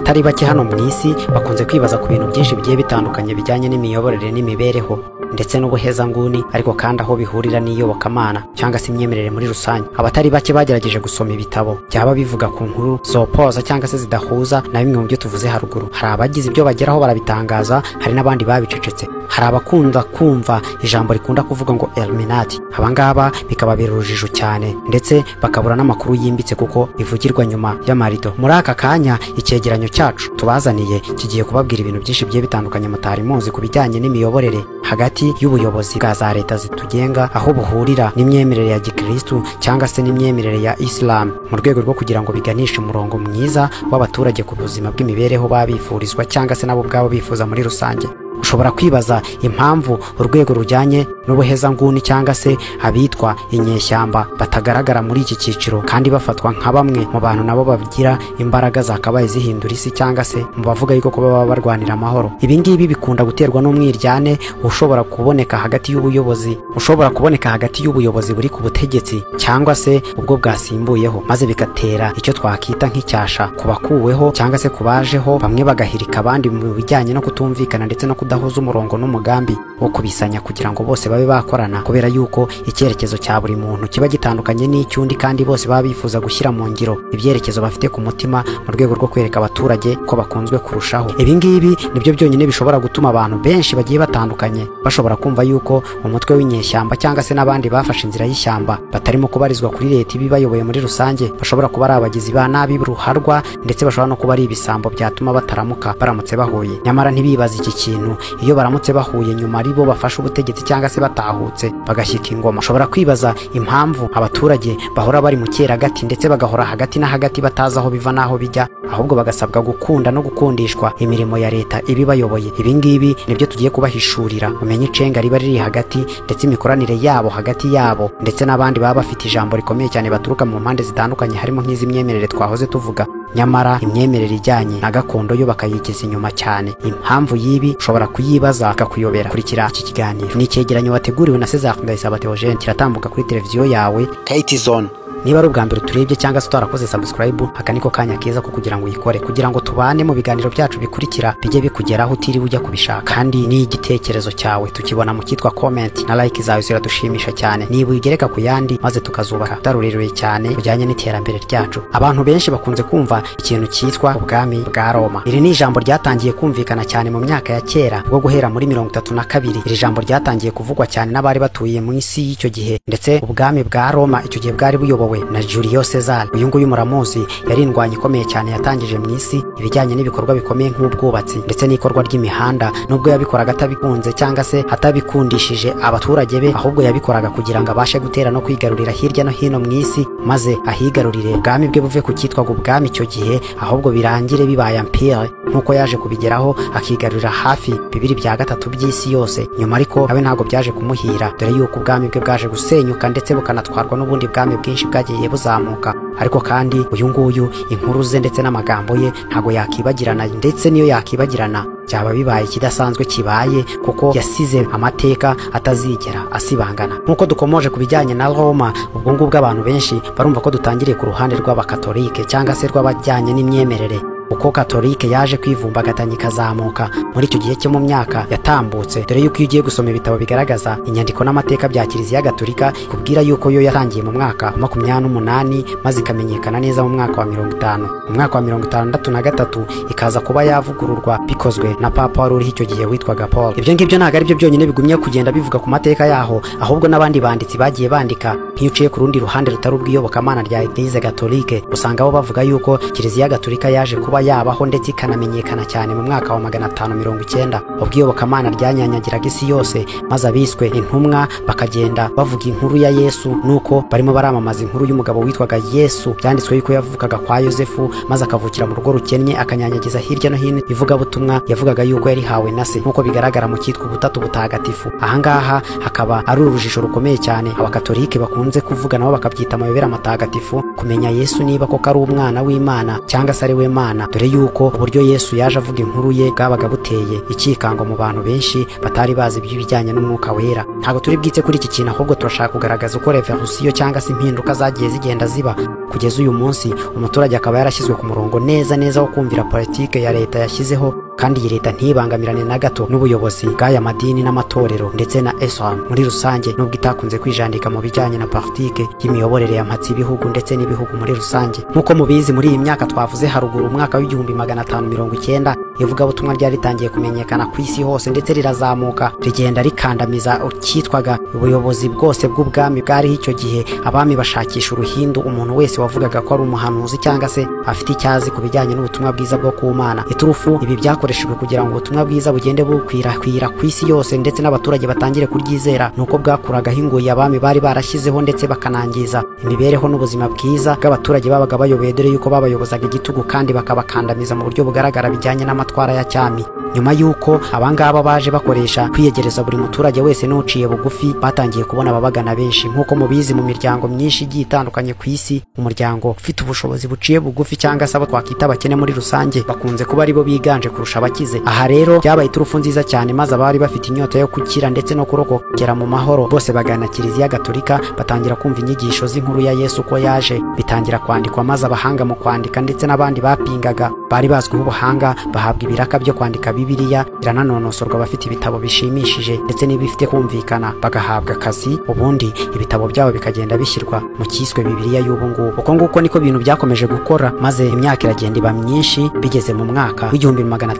Abatari bake hano mu isi bakunze kwibaza ku bintu byinshi bigiye bitandukanye bijyanye n'imiyoborere n'imibereho ndetse n'ubuhezanguni, ariko kandi aho bihurira n'iyobokamana cyangwa se imyemerere muri rusange. Abatari bake bagerageje gusoma ibitabo byaba bivuga ku nkuru zopoza cyangwa se zidahuza na bimwe mu byo tuvuze haruguru. Hari abagize ibyo bageraho barabitangaza, hari n'abandi babicecetse. Hari abakunda kumva ijambo rikunda kuvuga ngo Illuminati, abangaba bikababera urujijo cyane ndetse bakabura n'amakuru yimbitse kuko bivugirwa nyuma y'amarido. Muri aka kanya icyegeranyo cyacu tubazaniye kigiye kubabwira ibintu byinshi bigiye bitandukanye mutari muzi ku bijyanye n'imiyoborere hagati y'ubuyobozi bwa za leta zitugenga, aho buhurira n'imyemerere ya gikristu cyangwa se n'imyemerere ya Islam, mu rwego rwo kugira ngo biganishe umurongo mwiza w'abaturage ku buzima bw'imibereho babifurizwa cyangwa se nabo ubwabo bifuza muri rusange. Ushobora kwibaza impamvu urwego rujyanye n'ubuhezanguni cyangwa se abitwa inyeshyamba batagaragara muri iki cyiciro kandi bafatwa nka bamwe mu bantu nabo bagira imbaraga zakabaye zihindura isi cyangwa se mu bavuga yuko kuba baba barwanira amahoro. Ibi ngibi bikunda guterwa n'umwiryane ushobora kuboneka hagati y'ubuyobozi, ushobora kuboneka hagati y'ubuyobozi buri ku butegetsi cyangwa se ubwo bwasimbuyeho, maze bigatera icyo twakita nk'icyasha ku bakuweho cyangwa se kubajeho, bamwe bagahirika abandi mu bijyanye no kutumvikana ndetse no kudahuza umurongo n'umugambi wo kubisanya kugira ngo bose babe bakorana, kubera yuko icyerekezo cya buri muntu kiba gitandukanye n'icyundi kandi bose baba bifuza gushyira mu ngiro ibyerekezo bafite ku mutima mu rwego rwo kwereka abaturage ko bakunzwe kurushaho. Ibi ngibi nibyo byonyine bishobora gutuma abantu benshi bagiye batandukanye bashobora kumva yuko umutwe w'inyeshyamba cyangwa se n'abandi bafashe inzira y'ishyamba batarimo kubarizwa kuri leta ibibayoboye muri rusange bashobora kuba ari abagizi ba nabi ruharwa, ndetse bashobora no kuba ari ibisambo byatuma bataramuka baramutse bahuye. Nyamara ntibibaze iki kintu iyo baramutse bahuye nyuma ari bo bafashe ubutegetsi cyangwa se batahutse bagashyika ingoma. Ushobora kwibaza impamvu abaturage bahora bari mu cyeragati ndetse bagahora hagati na hagati batazi aho biva n'aho bijya, ahubwo bagasabwa gukunda no gukundishwa imirimo ya leta ibibayoboye. Ibi ngibi nibyo tugiye kubahishurira, umenye icenga riba riri hagati ndetse imikoranire yabo hagati yabo ndetse n'abandi baba bafite ijambo rikomeye cyane baturuka mu mpande zitandukanye, harimo nk'izi myemerere twahoze tuvuga, nyamara imyemerere ijyanye na gakondo yo bakayigiza inyuma cyane. Impamvu y'ibi ushobora kuyibaza akakuyobera. Kurikira iki kiganiro ni icyegeranyo wateguriwe na César Ndayisaba Theogene, kiratambuka kuri televiziyo yawe KT Zone. Niba ari ubwa mbere turebye cyangwa se utarakoze subscribe, aka niko kanya keza ko kugira ngo uyikore, kugira ngo tubane mu biganiro byacu bikurikira bijye bikugeraho utiriwe ujya kubishaka. Kandi ni igitekerezo cyawe tukibona mu cyitwa comment na like zawe ziradushimisha cyane, niba uyigereka ku yandi maze tukazubaka utarurerure cyane kujyanye n'iterambere ryacu. Abantu benshi bakunze kumva ikintu cyitwa ubwami bwa Roma. Iri ni ijambo ryatangiye kumvikana cyane mu myaka ya kera, ubwo guhera muri 32 iri jambo ryatangiye kuvugwa cyane n'abari batuye mu isi y'icyo gihe, ndetse ubwami bwa Roma icyo gihe bwari buyobowe na Julio Cesar. Uyu nguyu muramuzi, yari indwanyi ikomeye cyane yatangije mu isi ibijyanye n'ibikorwa bikomeye nk'ubwubatsi ndetse n'ikorwa ry'imihanda, nubwo yabikoraga atabikunze cyangwa se atabikundishije abaturage be, ahubwo yabikoraga kugira ngo abashe gutera no kwigarurira hirya no hino mu isi, maze ahigarurire ubwami bwe buve ku cyitwaga ubwami icyo gihe, ahubwo birangire bibaye empire, nk'uko yaje kubigeraho akigarurira hafi 2/3 by'isi yose. Nyuma ariko abe ntabwo byaje kumuhira, dore yuko ubwami bwe bwaje gusenyuka ndetse bukanatwarwa n'ubundi bwami bwinshi bwagiye buzamuka. Ariko kandi uyu nguyu inkuru ze ndetse n'amagambo ye ntago yakibagirana, ndetse niyo yakibagirana byaba bibaye ikidasanzwe kibaye, kuko yasize amateka atazigera asibangana. Nkuko dukomoje ku bijyanye na Roma, ubwo ngubwo abantu benshi barumva ko dutangiriye ku ruhande rw'abakatolike cyangwa se rw'abajyanye n'imyemerere, uko katolike yaje kwivumbagatanya ikazamuka muri icyo gihe cyo mu myaka yatambutse, dore yuko iyo ugiye gusoma ibitabo bigaragaza inyandiko n'amateka bya Kiliziya Gatolika kubwira yuko yo yatangiye mu mwaka wa 28 maze ikamenyekana neza mu mwaka wa 50. Mu mwaka wa 63 ikaza kuba yavugururwa bikozwe na Papa wari uriho icyo gihe witwaga Paul. Ibyo ngibyo ntabwo ari byo byonyine bigumye kugenda bivuga ku mateka yaho, ahubwo n'abandi banditsi bagiye bandika. Nk'iyo uciye ku rundi ruhande rutari ubw'iyobokamana rya Eglise Catholique, usanga bo bavuga yuko Kiliziya Gatolika yaje kuba yabaho ndetse ikanamenyekana cyane mu mwaka wa 590, ubwo iyobokamana ryanyanyagiraga isi yose, maze abiswe intumwa bakagenda bavuga inkuru ya Yesu, nuko barimo baramamaza inkuru y'umugabo witwaga Yesu. Byanditswe yuko yavukaga kwa Yosefu maze akavukira mu rugo rukennye, akanyanyagiza hirya no hino ivugabutumwa yavugaga yuko yarihawe na se, nkuko bigaragara mu cyitwa ubutatu butagatifu. Ahangaha hakaba ari urujijo rukomeye cyane abakatolike bakunze kuvuga, nabo bakabyita amayobera matagatifu, kumenya Yesu niba koko ari umwana w'Imana cyangwa se ari we Mana, dore yuko uburyo Yesu yaje avuga inkuru ye bwabaga buteye ikikango mu bantu benshi batari bazi iby'ibijyanye n'umwuka wera. Ntabwo turi bwitse kuri iki kintu, ahubwo turashaka kugaragaza uko revolution cyangwa se impinduka zagiye zigenda ziba Kugeza uyu munsi umuturage akaba yarashyizwe ku murongo neza neza wo kumvira politike ya leta yashyizeho, kandi iyi leta ntibangamirane na gato n'ubuyobozi bw'aya madini n'amatorero ndetse na Islam muri rusange, nubwo itakunze kwijandika mu bijyanye na politike y'imiyoborere ya mpatsi ibihugu ndetse n'ibihugu muri rusange. Nk'uko mubizi, muri iyi myaka twavuze haruguru, umwaka w'1590, ivugabutumwa ryari ritangiye kumenyekana ku isi hose, ndetse rirazamuka rigenda rikandamiza icyitwaga ubuyobozi bwose bw'ubwami bwariho icyo gihe. Abami bashakisha uruhindu umuntu wese wavugaga ko ari umuhanuzi cyangwa se afite icyazi ku bijyanye n'ubutumwa bwiza bwo ku Mana. Iturufu ibi byakoreshejwe kugira ngo ubutumwa bwiza bugende bukwirakwira ku isi yose ndetse n'abaturage batangire kuryizera, nuko bwakuragaho ingoyi abami bari barashyizeho ndetse bakanangiza imibereho n'ubuzima bwiza bw'abaturage babaga bayoboye, dore yuko babayobozaga igitugu kandi bakabakandamiza mu buryo bugaragara bijyanye n'amatwara ya cyami. Nyuma y'uko abangaba baje bakoresha kwiyegereza buri muturage wese n'uciye bugufi, batangiye kubona ababagana benshi. Nk'uko mubizi, mu miryango myinshi igiye itandukanye ku isi, umuryango ufite ubushobozi buciye bugufi cyangwa se abo twakita abakene muri rusange bakunze kuba aribo biganje kurusha abakize. Aha rero byabaye iturufu nziza cyane, maze abari bafite inyota yo gukira ndetse no kurokokera mu mahoro bose bagana Kiliziya Gatolika, batangira kumva inyigisho z'inkuru ya Yesu ko yaje, bitangira kwandikwa, maze abahanga mu kwandika ndetse n'abandi bapingaga bari bazwiho ubuhanga bahabwa ibiraka byo kwandika Bibiliya, irananonosorwa. Abafite ibitabo bishimishije ndetse n'ibifite kumvikana bagahabwa akazi, ubundi ibitabo byabo bikagenda bishyirwa mu cyiswe Bibiliya y'ubu ngubu. Uko nguko niko ibintu byakomeje gukora, maze imyaka iragenda iba myinshi. Bigeze mu mwaka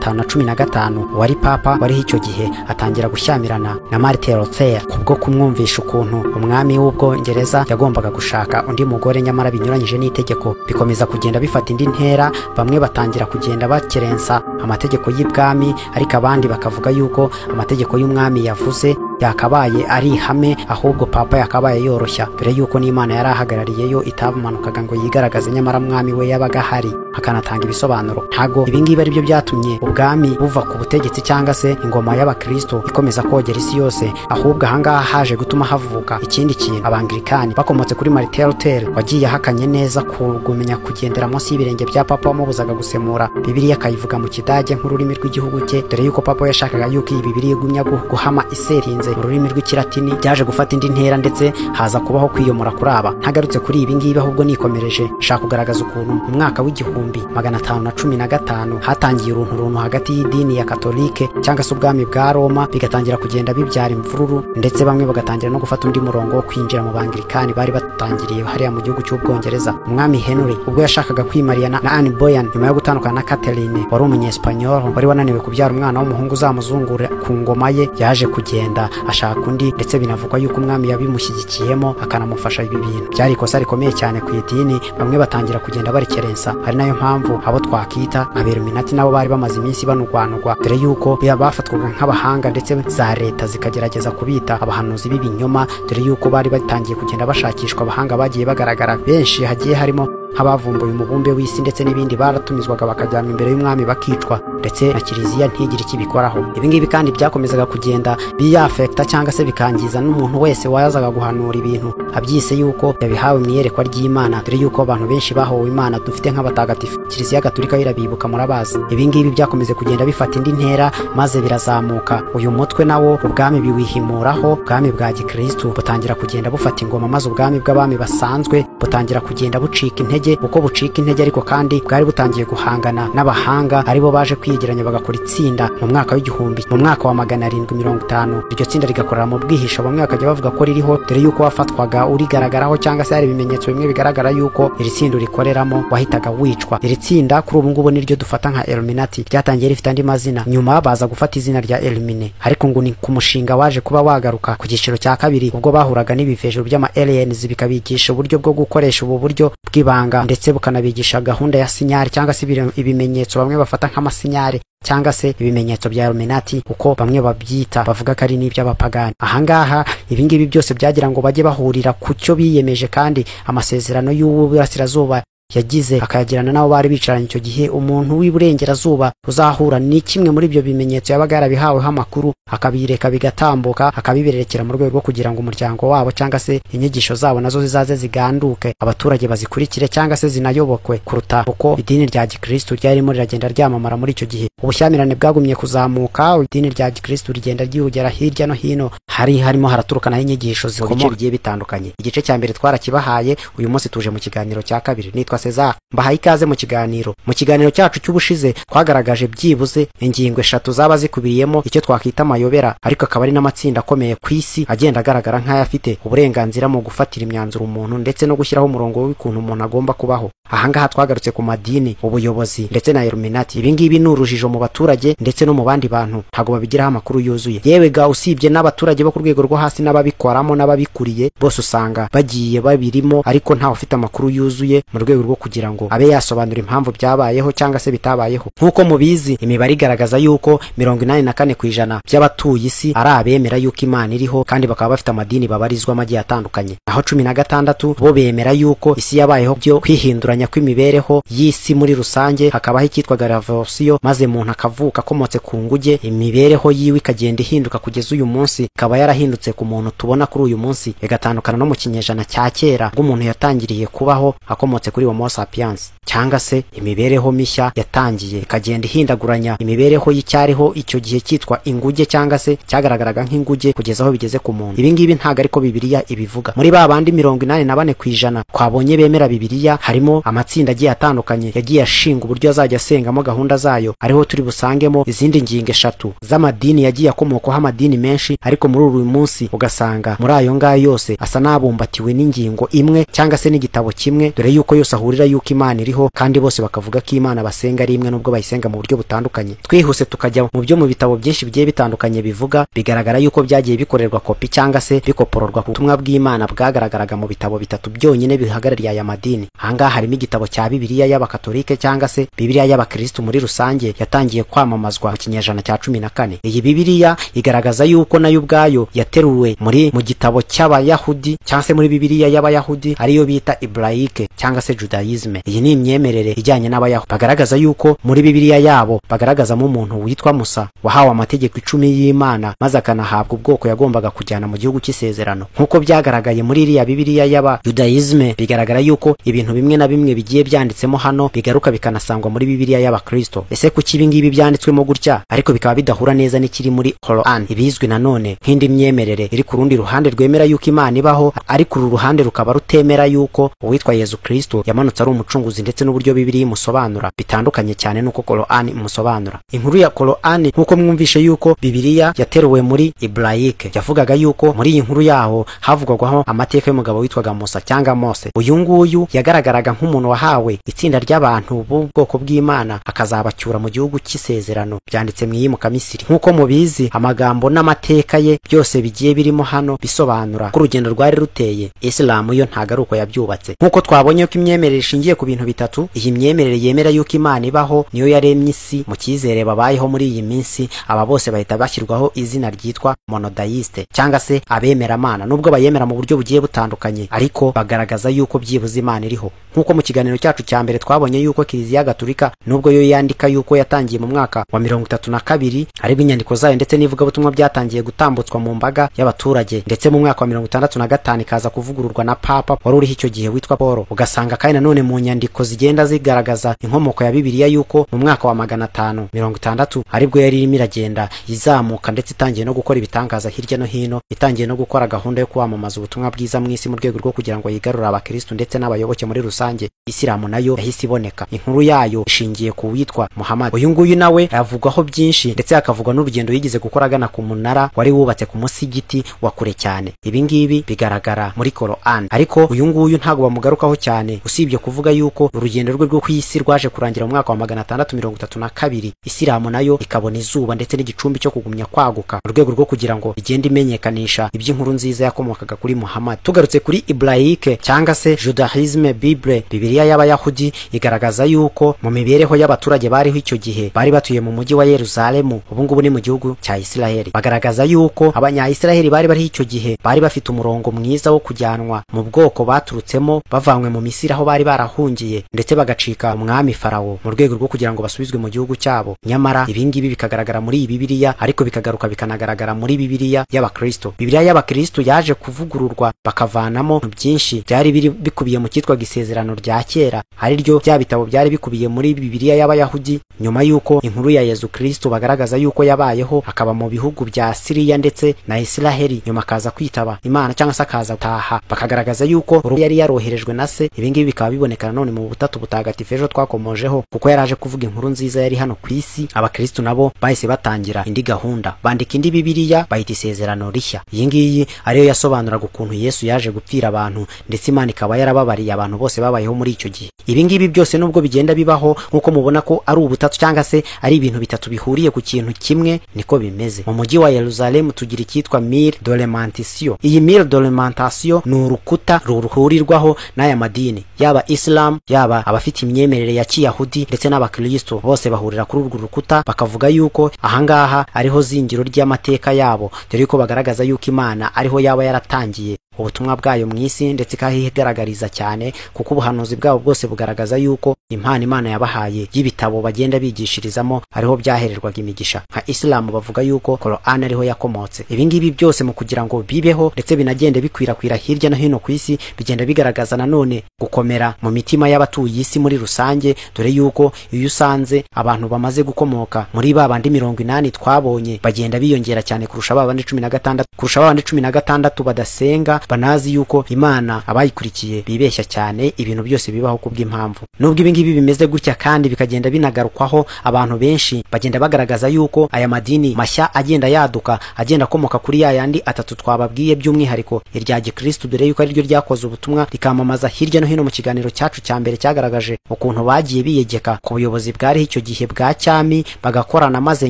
w'1515, wari papa wariho icyo gihe atangira gushyamirana na Martin Luther kubwo kumwumvisha ukuntu umwami w'Ubwongereza yagombaga gushaka undi mugore nyamara binyuranyije n'itegeko. Bikomeza kugenda bifata indi ntera, bamwe batangira kugenda bakerensa amategeko y'ibwami, ariko abandi bakavuga yuko amategeko y'umwami yavuze yakabaye ari ihame, ahubwo papa yakabaye yoroshya, dore yuko n'Imana yari ahagarariyeyo itamumanukaga ngo yigaragaze, nyamara mwami we yabaga ahari akanatanga ibisobanuro. Ntago ibingibi ari byo byatumye ubwami buva ku butegetsi cyangwa se ingoma y'abakristo ikomeza kogera isi yose, ahubwo ahangaha haje gutuma havuka ikindi kintu. Abanglikani bakomotse kuri Martin Luther wagiye ahakanye neza kugumenya kugendera munsi y'ibirenge bya papa wamubuzaga gusemura Bibiliya akayivuga mu Kidage nk'ururimi rw'igihugu cye, dore yuko papa yashakaga yuko iyi Bibiliya igumya guhama iserinze mu rurimi rw'Ikilatini. Byaje gufata indi ntera ndetse haza kubaho kwiyomora kuri aba. Ntagarutse kuri ibi ngibi, ahubwo nikomereje nshaka kugaragaza ukuntu mu mwaka w'1515 hatangiye uruntu hagati y'idini ya Katolike cyangwa se ubwami bwa Roma, bigatangira kugenda bibyara imvururu, ndetse bamwe bagatangira no gufata undi murongo wo kwinjira mu Banglikani bari batangiriye hariya mu gihugu cy'Ubwongereza. Umwami Henry ubwo yashakaga kwimariya na Anne Boleyn nyuma yo gutandukana na Catherine wari umunyespanyol wari wananiwe kubyara umwana w'umuhungu uzamuzungura ku ngoma ye, yaje kugenda ashaka undi, ndetse binavugwa yuko umwami yabimushyigikiyemo akanamufasha. Ibi bintu byari ikosa rikomeye cyane ku idini, bamwe batangira kugenda barikerensa. Ari nayo mpamvu abo twakita aberuminati nabo bari bamaze iminsi banugwanugwa, dore yuko bafatwaga nk'abahanga ndetse za leta zikagerageza kubita abahanuzi b'ibinyoma, dore yuko bari batangiye kugenda bashakishwa. Abahanga bagiye bagaragara benshi, hagiye harimo nk'abavumbuye umubumbe w'isi ndetse n'ibindi, baratumizwaga bakajyanwa imbere y'umwami bakicwa, ndetse na Kiliziya ntigire ikibikoraho. Ibi ngibi kandi byakomezaga kugenda biyafekta cyangwa se bikangiza n'umuntu wese wazaga guhanura ibintu abyise yuko yabihawe mu iyerekwa ry'Imana, dore yuko abantu benshi bahowe Imana dufite nk'abatagatifu, Kiliziya Gatolika irabibuka murabazi. Ibi ngibi byakomeze kugenda bifata indi ntera maze birazamuka. Uyu mutwe nawo ubwami biwihimuraho, ubwami bwa Gikristo butangira kugenda bufata ingoma, maze ubwami bw'abami basanzwe butangira kugenda bucika intege. Uko bucika intege ariko kandi bwari butangiye guhangana n'abahanga aribo baje kwiyegeranya bagakora itsinda mu mwaka w'igihumbi mu mwaka wa 750. Iryo tsinda rigakorera mu bwihisho, bamwe bakajya bavuga ko ririho dore yuko wafatwaga urigaragaraho cyangwa se hari ibimenyetso bimwe bigaragara yuko iri tsinda urikoreramo wahitaga wicwa. Iri tsinda kuri ubu ngubu niryo dufata nka Illuminati, ryatangiye rifite andi mazina, nyuma baza gufata izina rya Illumine, ariko ngo ni ku mushinga waje kuba wagaruka ku giciro cya kabiri ubwo bahuraga n'ibivejuru by'ama aliens bikabigisha uburyo bwo gukoresha ubu buryo bw'ibanga, ndetse bukanabigisha gahunda ya sinyari cyangwa se ibimenyetso bamwe bafata nk'amasinyari cyangwa se ibimenyetso bya Illuminati uko bamwe babyita, bavuga ko ari n'iby'abapagani. Ahangaha ibi ngibi byose byagira ngo bajye bahurira ku cyo biyemeje, kandi amasezerano y'Uburasirazuba yagize akayagirana n'abo bari bicaranye icyo gihe. Umuntu w'iburengerazuba uzahura ni kimwe muri ibyo bimenyetso yabaga yarabihaweho amakuru, akabireka bigatambuka, akabibererekera mu rwego rwo kugira ngo umuryango wabo cyangwa se inyigisho zabo nazo zizaze ziganduke, abaturage bazikurikire cyangwa se zinayobokwe, kuruta uko idini rya gikristo ryarimo riragenda ryamamara muri icyo gihe. Ubushyamirane bwagumye kuzamuka, idini rya gikristo rigenda ryihugera hirya no hino, hari harimo haraturukana inyigisho zikomoka bigiye bitandukanye. Igice cya mbere twarakibahaye, uyu munsi tuje mu kiganiro cya kabiri. Nitwa Cesar, mbahaye ikaze mu kiganiro. Mu kiganiro cyacu cy'ubushize twagaragaje byibuze ingingo eshatu zaba zikubiyemo icyo twakwita amayobera, ariko akaba ari n'amatsinda akomeye ku isi agenda agaragara nk'ayafite uburenganzira mu gufatira imyanzuro umuntu ndetse no gushyiraho umurongo w'ukuntu umuntu agomba kubaho. Ahangaha twagarutse ku madini, ubuyobozi ndetse na Illuminati. Ibi ngibi ni urujijo mu baturage ndetse no mu bandi bantu, ntago babigiraho amakuru yuzuye. Yewe ga usibye n'abaturage bo ku rwego rwo hasi n'ababikoramo n'ababikuriye bose usanga bagiye babirimo, ariko ntawe ufite amakuru yuzuye mu rwego rwo kugira ngo abe yasobanura impamvu byabayeho cyangwa se bitabayeho. Nkuko mubizi, imibare igaragaza yuko 84% by'abatuye isi ari abemera yuko Imana iriho kandi bakaba bafite amadini babarizwamo agiye atandukanye. Naho 16 bo bemera yuko isi yabayeho byo kwihinduranya kw'imibereho y'isi muri rusange, hakabaho icyitwaga revolution, maze umuntu akavuka akomotse ku nguge, imibereho yiwe ikagenda ihinduka kugeza uyu munsi, ikaba yarahindutse ku muntu tubona kuri uyu munsi, igatandukana no mu kinyejana cya kera ubwo umuntu yatangiriye kubaho akomotse kuri Homo sapiens, cyangwa se imibereho mishya yatangiye ikagenda ihindaguranya imibereho y'icyariho icyo gihe cyitwa inguge cyangwa se cyagaragaraga nk'inguge kugeza aho bigeze ku muntu. Ibi ngibi ntago ariko Bibiliya ibivuga. Muri ba bandi 84% twabonye bemera Bibiliya, harimo amatsinda agiye atandukanye yagiye ashinga uburyo azajya asengamo gahunda zayo, ariho turi busangemo izindi ngingo eshatu z'amadini yagiye akomokwaho amadini menshi, ariko muri uyu munsi ugasanga muri ayo ngayo yose asa n'abumbatiwe n'ingingo imwe cyangwa se n'igitabo kimwe, dore yuko yose ahurira yuko Imana iriho kandi bose bakavuga ko Imana basenga ari imwe nubwo bayisenga mu buryo butandukanye. Twihuse tukajya mu byo mu bitabo byinshi bigiye bitandukanye bivuga, bigaragara yuko byagiye bikorerwa kopi cyangwa se bikopororwa ku butumwa bw'Imana bwagaragaraga mu bitabo bitatu byonyine bihagarariye aya madini. Ahangaha harimo igitabo cya Bibiliya y'Abakatolike cyangwa se Bibiliya y'Abakristo muri rusange yatangiye kwamamazwa mu kinyejana cya 14. Iyi Bibiliya igaragaza yuko nayo ubwayo yateruwe muri mu gitabo cy'Abayahudi cyangwa se muri Bibiliya y'Abayahudi ariyo bita Hebraïque cyangwa se Judaisme. Iyi ni imyemerere ijyanye n'Abayahudi. Bagaragaza yuko muri Bibiliya yabo bagaragazamo umuntu witwa Musa wahawe amategeko 10 y'Imana, maze akanahabwa ubwoko yagombaga kujyana mu gihugu cy'isezerano. Nkuko byagaragaye muri iriya Bibiliya y'aba Judaisme, bigaragara yuko ibintu bimwe na bimwe bigiye byanditsemo hano bigaruka bikanasangwa muri Bibiliya y'Abakristo. Ese kuki ibi ngibi byanditswemo gutya ariko bikaba bidahura neza n'ikiri muri Quran, ibizwi nanone nk'indi myemerere iri ku rundi ruhande rwemera yuko Imana ibaho, ariko uru ruhande rukaba rutemera yuko uwitwa Yesu Kristo yamanutse ari umucunguzi, ndetse n'uburyo Bibiliya imusobanura bitandukanye cyane n'uko Quran imusobanura. Inkuru ya Quran, nkuko mwumvishe yuko Bibiliya yateruwe muri Hebraïque, yavugaga yuko muri iyi nkuru yaho havugwagaho amateka y'umugabo witwaga Musa cyangwa Mose. Uyu nguyu yagaragaraga nk'umuntu wahawe itsinda ry'abantu b'ubwoko bw'Imana akazabacyura mu gihugu cy'isezerano, byanditse mu Iyimuka Misiri. Nkuko mubizi, amagambo n'amateka ye byose bigiye birimo hano bisobanura ko urugendo rwari ruteye. Islam yo ntago ari uko yabyubatse. Nkuko twabonye ko imyemerere ishingiye ku bintu bitatu, iyi myemerere yemera yuko Imana ibaho niyo yaremye isi mu cyizere babayeho muri iyi minsi, aba bose bahita bashyirwaho izina ryitwa monodeiste cyangwa se abemeramana, nubwo bayemera mu buryo bugiye butandukanye, ariko bagaragaza yuko byibuze Imana iriho. Nkuko mu kiganiro cyacu cya mbere twabonye yuko Kiliziya Gatolika nubwo yo yandika yuko yatangiye mu mwaka wa 32, ariko inyandiko zayo ndetse n'ivugabutumwa byatangiye gutambutswa mu mbaga y'abaturage, ndetse mu mwaka wa 65 ikaza kuvugururwa na Papa wari uriho icyo gihe witwa Paul. Ugasanga kandi nanone mu nyandiko zigenda zigaragaza inkomoko ya Bibiliya yuko mu mwaka wa 560 aribwo yari irimo iragenda izamuka, ndetse itangiye no gukora ibitangaza hirya no hino, itangiye no gukora gahunda yo kwamamaza ubutumwa bwiza mu isi mu rwego rwo kugira ngo yigarurire abakristo ndetse n'abayoboke muri rusange. Isilamu nayo yahise iboneka. Inkuru yayo ishingiye ku witwa Muhammad. Uyu nguyu nawe avugwaho byinshi, ndetse akavugwa n'urugendo yigeze gukora agana ku munara wari wubatse ku musigiti wa kure cyane. Ibi ngibi bigaragara muri Quran, ariko uyu nguyu ntago bamugarukaho cyane, usibye kuvuga yuko urugendo rwe rwo ku isi rwaje kurangira mu mwaka wa 632. Isilamu nayo ikabona izuba ndetse n'igicumbi cyo kugumya kwaguka mu rwego rwo kugira ngo igende imenyekanisha iby'inkuru nziza yakomokaga kuri Muhammad. Tugarutse kuri Hebraïque cyangwa se Judaisme Bible, Bibiliya y'Abayahudi igaragaza yuko mu mibereho y'abaturage bariho icyo gihe bari batuye mu mujyi wa Yerusalemu, ubu ngubu ni mu gihugu cya Israel. Bagaragaza yuko abanya-Israel bari bari icyo gihe bari bafite umurongo mwiza wo kujyanwa mu bwoko baturutsemo bavanywe mu Misiri aho bari barahungiye ndetse bagacika umwami Farawo mu rwego rwo kugira ngo basubizwe mu gihugu cyabo. Nyamara ibingibi bikagaragara muri iyi Bibiliya, ariko bikagaruka bikanagaragara muri Bibiliya y'Abakristo. Bibiliya y'Abakristo yaje kuvugururwa bakavanamo byinshi byari biri bikubiye mu cyitwa Isezerano rya Kera, ari ryo bya bitabo byari bikubiye muri Bibiliya y'Abayahudi. Nyuma yuko inkuru ya Yezu Kristo bagaragaza yuko yabayeho akaba mu bihugu bya Siriya ndetse na Israheli, nyuma akaza kwitaba Imana cyangwa se akaza gutaha, bakagaragaza yuko yari yaroherejwe na se. Ibingibi bikaba biboneka none mu butatu butagatifu ejo twakomojeho, kuko yaraje kuvuga inkuru nziza yari hano ku isi. Abakristo nabo bahise batangira indi gahunda, bandika indi Bibiliya bayita Isezerano Rishya. Iyi ngiyi ariyo yasobanuraga ukuntu Yesu yaje gupfira abantu ndetse Imana ikaba yarababariye abantu bose babayeho muri icyo gihe. Ibingibi byose nubwo bigenda bibaho, nkuko mubona ko ari ubutatu cyangwa se ari ibintu bitatu bihuriye ku kintu kimwe, niko bimeze. Mu mujyi wa Yerusalemu tugira icyitwa Mur de Lamentation. Iyi Mur de Lamentation ni urukuta ruhurirwaho n'aya madini, yaba Islam, yaba abafite imyemerere ya Kiyahudi ndetse n'Abakristo, bose bahurira kuri urwo rukuta bakavuga yuko ahangaha ariho zingiro ry'amateka yabo, dore ko bagaragaza yuko Imana ariho yaba yaratangiye ubutumwa bwayo mu isi ndetse ikahigaragariza cyane, kuko ubuhanuzi bwabo bwose bugaragaza yuko impano Imana yabahaye y'ibitabo bagenda bigishirizamo ariho byahererwaga imigisha. Nka Islam bavuga yuko Quran ariho yakomotse. Ibingibi byose mu kugira ngo bibeho ndetse binagende bikwirakwira hirya no hino ku isi, bigenda bigaragaza nanone gukomera mu mitima y'abatuye isi muri rusange, dore yuko iyo usanze abantu bamaze gukomoka muri ba bandi 80 twabonye bagenda biyongera cyane kurusha ba bandi 16, kurusha ba bandi 16 badasenga, banazi yuko Imana abayikurikiye bibeshya cyane, ibintu byose bibaho kubw'impamvu. Nubwo ibingibi bimeze gutya kandi bikagenda binagarukwaho, abantu benshi bagenda bagaragaza yuko aya madini mashya agenda yaduka, agenda akomoka kuri ya yandi atatu twababwiye, by'umwihariko irya Gikristo, dore yuko ari ryo ryakoze ubutumwa rikamamaza hirya no hino. Mu kiganiro cyacu cya mbere cyagaragaje ukuntu bagiye biyegeka ku buyobozi bwari icyo gihe bwa cyami, bagakorana maze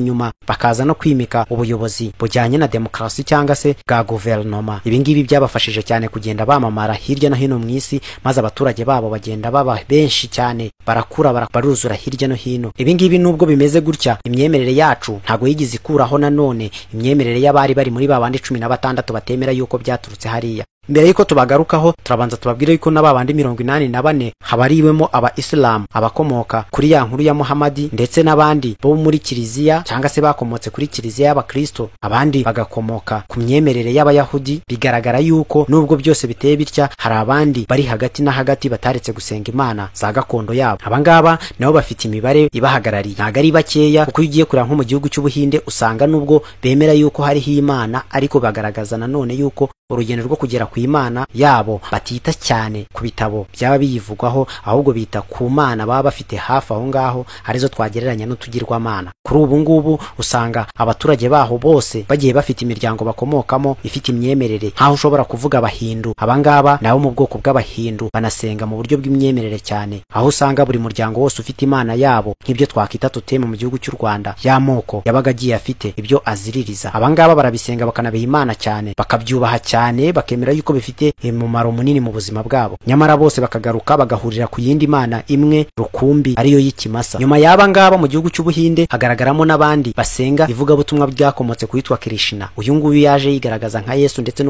nyuma bakaza no kwimika ubuyobozi bujyanye na demokarasi cyangwa se bwa guverinoma. Ibingibi byabafashije cyane kugenda bamamara hirya no hino mu isi, maze abaturage babo bagenda baba benshi cyane, barakura baruzura hirya no hino. Ibingibi nubwo bimeze gutya, imyemerere yacu ntago yigize ikuraho nanone imyemerere y'abari bari muri babandi 16 batemera yuko byaturutse hariya. Mbere yuko tubagarukaho, turabanza tubabwire yuko n'ababandi 84 habariwemo aba Islam, abakomoka kuri ya nkuru ya Muhammad, ndetse n'abandi bo muri Kiliziya cyangwa se bakomotse kuri Kiliziya y'Abakristo, abandi bagakomoka ku myemerere y'Abayahudi. Bigaragara yuko nubwo byose biteye bitya, hari abandi bari hagati na hagati bataretse gusenga Imana za gakondo yabo. Abangaba nabo bafite imibare ibahagarariye, ntago ari bakeya, kuko iyo ugiye kureba nko mu gihugu cy'Ubuhinde usanga nubwo bemera yuko hariho Imana, ariko bagaragaza nanone yuko urugendo rwo kugera ku Imana yabo batita cyane ku bitabo byaba biyivugwaho, ahubwo bita ku Mana baba bafite hafi aho ngaho, arizo twagereranya n'utugirwamana. Kuri ubu ngubu usanga abaturage baho bose bagiye bafite imiryango bakomokamo ifite imyemerere, nkaho ushobora kuvuga Abahindu. Abangaba nabo mu bwoko bw'Abahindu banasenga mu buryo bw'imyemerere cyane, aho usanga buri muryango wose ufite Imana yabo, nk'ibyo twakita toteme mu gihugu cy'u Rwanda y'amoko yabaga agiye afite ibyo aziririza. Abangaba barabisenga bakanabiha Imana cyane, bakabyubaha cyane, bakemera yuko bifite umumaro munini mu buzima bwabo. Nyamara bose bakagaruka bagahurira ku yindi Mana imwe rukumbi, ariyo y'ikimasa. Nyuma y'aba ngaba mu gihugu cy'Ubuhinde hagaragaramo n'abandi basenga ivugabutumwa byakomotse kuitwa Krishna. Uyu nguyu yaje yigaragaza nka Yesu, ndetse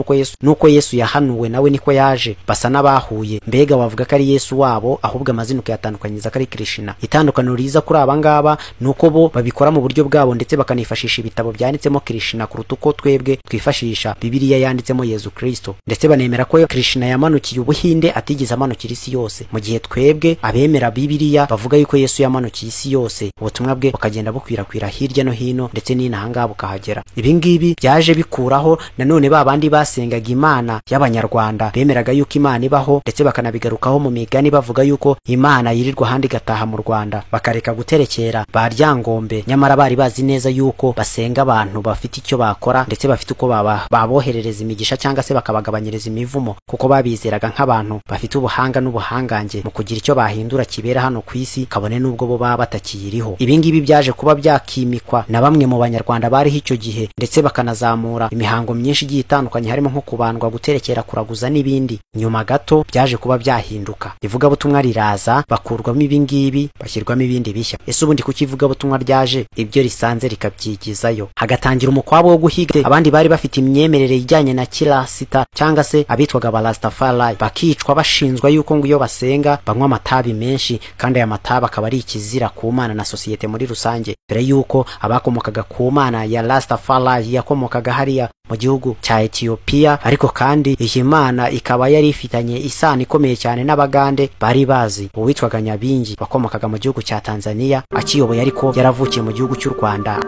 nuko Yesu yahanuwe nawe niko yaje, basa n'abahuye. Mbega bavuga ko ari Yesu wabo, ahubwo amazina ukayatandukanyiriza ko ari Krishna. Itandukaniro riza kuri aba ngaba nuko bo babikora mu buryo bwabo, ndetse bakanifashisha ibitabo byanditsemo Krishna kuruta uko twebwe twifashisha Bibiliya yanditsemo Yesu Kristo. Ndetse banemera ko Krishna yamanukiye Ubuhinde atigeze amanukira isi yose, mu gihe twebwe abemera Bibiliya bavuga yuko Yesu yamanukiye isi yose, ubutumwa bwe bukagenda bukwirakwira hirya no hino ndetse n'inahanga bukahagera. Ibingibi byaje bikuraho nanone ba bandi basengaga Imana y'Abanyarwanda, bemeraga yuko Imana ibaho, ndetse bakanabigarukaho mu migani bavuga yuko Imana yirirwa ahandi igataha mu Rwanda, bakareka guterekera ba Ryangombe, nyamara bari bazi neza yuko basenga abantu bafite icyo bakora, ndetse bafite uko baboherereza imigisha cyangwa se bakabagabanyiriza imivumo, kuko babizeraga nk'abantu bafite ubuhanga n'ubuhangange mu kugira icyo bahindura kibera hano ku isi, kabone nubwo bo baba batakiyiriho. Ibingibi byaje kuba byakimikwa na bamwe mu Banyarwanda bariho icyo gihe, ndetse bakanazamura imihango myinshi igiye itandukanye, harimo nko kubandwa, guterekera, kuraguza n'ibindi. Nyuma gato byaje kuba byahinduka, ivugabutumwa riraza, bakurwamo ibingibi bashyirwamo ibindi bishya. Ese ubundi kuki ivugabutumwa ryaje ibyo risanze rikabyigizayo? Hagatangira umukwabo wo guhiga abandi bari bafite imyemerere ijyanye na kirasita cyangwa se abitwaga bitwaga Abarastafari, bakicwa bashinzwa yuko ngo iyo basenga banywa amatabi menshi, kandi aya matabi akaba ari ikizira ku Mana na sosiyete muri rusange. Dore yuko abakomokaga ku Mana ya Rastafari yakomokaga hariya mu gihugu cya Ethiopia, ariko kandi iyi Mana ikaba yari ifitanye isano ikomeye cyane n'Abagande bari bazi uwitwaga Nyabingi wakomokaga mu gihugu cya Tanzania akiyoboye, ariko yaravukiye mu gihugu cy'u Rwanda,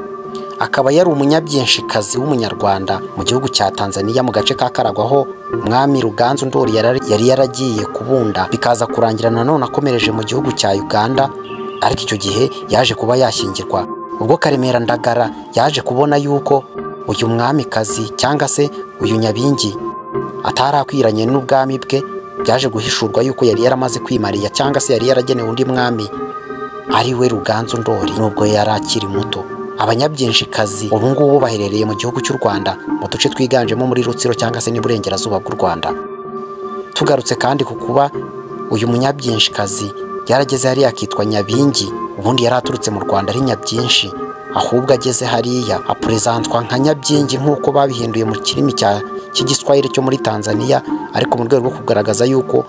akaba yari umunyabyinshikazi w'umunyarwanda mu gihugu cya Tanzania mu gace ka Karagwaho Mwami Ruganzu Ndori yari yaragiye kubunda, bikaza kurangira nanone akomereje mu gihugu cya Uganda, ariko icyo gihe yaje kuba yashyingirwa. Ubwo Karemera Ndagara yaje kubona yuko uyu mwamikazi cyangwa se uyu Nyabingi atarakwiranye n'ubwami bwe, byaje guhishurwa yuko yari yaramaze kwimariya cyangwa se yari yaragenewe undi mwami ari we Ruganzu Ndori nubwo yari akiri muto. Abanyabyinshikazi ubu ngubu baherereye mu gihugu cy'u Rwanda mu duce twiganjemo muri Rutsiro cyangwa se n'iburengerazuba bw'u Rwanda. Tugarutse kandi ku kuba uyu munyabyinshikazi yarageze hariya akitwa Nyabingi, ubundi yari aturutse mu Rwanda ari Nyabyinshi, ahubwo ageze hariya apurezantwa nka Nyabyingi nk'uko babihinduye mu kirimi cy'igiswahili cyo muri Tanzania, ariko mu rwego rwo kugaragaza yuko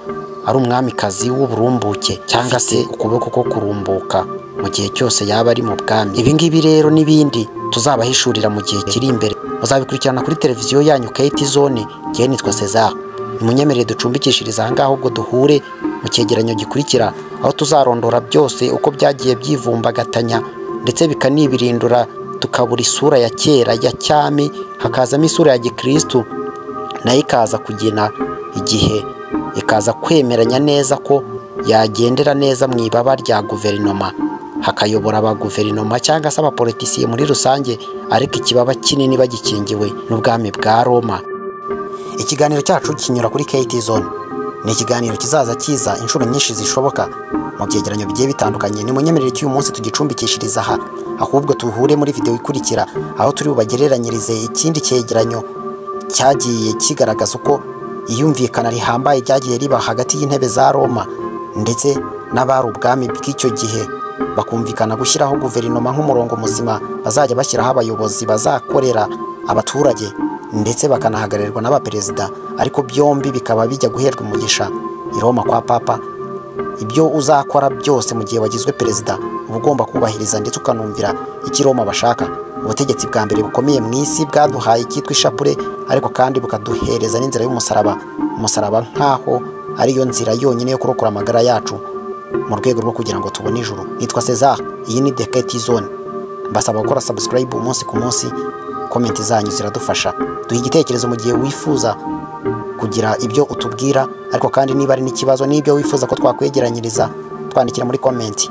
ari umwamikazi w'uburumbuke cyangwa se ukuboko ko kurumbuka mu gihe cyose yaba ari mu bwami. Ibi ngibi rero n'ibindi tuzabahishurira mu gihe kiri imbere, muzabikurikirana kuri televiziyo yanyu KT Zone. Njyewe nitwa César, nimunyemerere ducumbikishiriza aha ngaha, ubwo duhure mu cyegeranyo gikurikira aho tuzarondora byose uko byagiye byivumbagatanya ndetse bikanibirindura, tukabura isura ya kera ya cyami hakazamo isura ya gikristu, nayo ikaza kugena igihe ikaza kwemeranya neza ko yagendera neza mu ibaba rya guverinoma, hakayobora abaguverinoma cyangwa se abapolitisiye muri rusange, ariko ikibaba kinini bagikingiwe n'ubwami bwa Roma. Ikiganiro cyacu kinyura kuri KT Zone, ni ikiganiro kizaza kiza inshuro nyinshi zishoboka mu byegeranyo bigiye bitandukanye. Nimunyemerere cy'uyu munsi tugicumbikishiriza aha, ahubwo tuhure muri video ikurikira aho turi bubagereranyirize ikindi cyegeranyo cyagiye kigaragaza uko iyumvikana rihambaye ryagiye riba hagati y'intebe za Roma ndetse n'abari ubwami bw'icyo gihe, bakumvikana gushyiraho guverinoma nk'umurongo muzima bazajya bashyiraho abayobozi bazakorera abaturage ndetse bakanahagararirwa n'abaperezida, ariko byombi bikaba bijya guherwa umugisha i Roma kwa Papa. Ibyo uzakora byose mu gihe wagizwe perezida uba ugomba kubahiriza ndetse ukanumvira icyo Roma bashaka. Ubutegetsi bwa mbere bukomeye mu isi bwaduhaye icyitwa ishapure, ariko kandi bukaduhereza n'inzira y'umusaraba, umusaraba nkaho ariyo nzira yonyine yo kurokora amagara yacu mu rwego rwo kugira ngo tubone ijuru. Nitwa César, iyi ni The KT Zone. Mbasaba gukora subscribe umunsi ku munsi, comment zanyu ziradufasha. Duha igitekerezo mu gihe wifuza kugira ibyo utubwira, ariko kandi niba ari n'ikibazo n'ibyo wifuza ko twakwegeranyiriza, twandikira muri comment.